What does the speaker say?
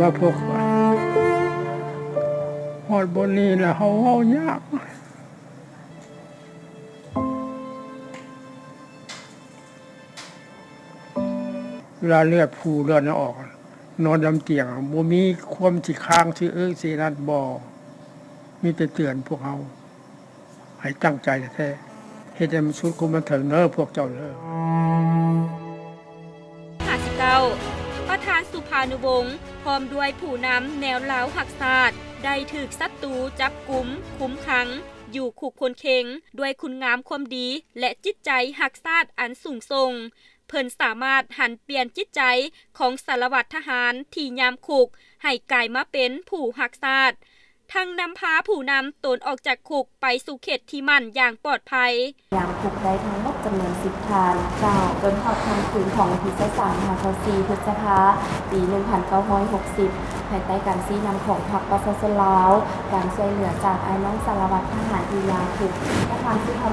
ວ່າພວກ ຮອດບ່ອນນີ້ແລ້ວເຮົາເວົ້າຍາກ. ເວລາເລືອດຟູເລືອດອອກ ນອນລຳຕຽງ ບໍ່ມີຄວາມຊິຄ້າງຊິເອີຊິນັ້ນ ບໍ່ ມີແຕ່ເຕືອນພວກເຮົາໃຫ້ຕັ້ງໃຈແທ້ໆ ເຮັດໃຫ້ມັນສຸດຄຸມມັນເຖິງເດີພວກເຈົ້າເດີ. ຫ້າສິບເກົ້າ ປະທານສຸພານຸວົງ ພ້ອມດ້ວຍຜູ້ນຳແນວລາວຮັກຊາດ ໄດ້ຖືກສັດຕູຈັບກຸມຄຸມຂັງຢູ່ຄຸກຄົນເຄັງ ດ້ວຍຄຸນງາມຄວາມດີ ແລະ ຈິດໃຈຮັກຊາດອັນສູງສົ່ງ. ເພິ່ນສາມາດຫັນປ່ຽນຈິດໃຈຂອງສາລະວັດທະຫານທີ່ຍາມຄຸກ ໃຫ້ກາຍມາເປັນຜູ້ຮັກຊາດ, ທັງນຳພາຜູ້ນຳຕົນອອກຈາກຄຸກໄປສູ່ເຂດທີ່ໝັ້ນຢ່າງປອດໄພ. ຍາມຄຸກໄດ້ທັງໝົດຈຳນວນສິບທ່ານ ເຈົ້າ, ຈົນຮອດຄ່ຳຄືນຂອງວັນທີຊາວສາມຫາຊາວສີ່ ພຶດສະພາ ປີໜຶ່ງພັນເກົ້າຮ້ອຍຫົກສິບ ພາຍໃຕ້ການຊີ້ນຳຂອງພັກປະຊາຊົນລາວ, ການຊ່ວຍເຫຼືອຈາກອ້າຍນ້ອງສາລະວັດທະຫານທີ່ຍາມຄຸກ, ປະທານສຸພານຸ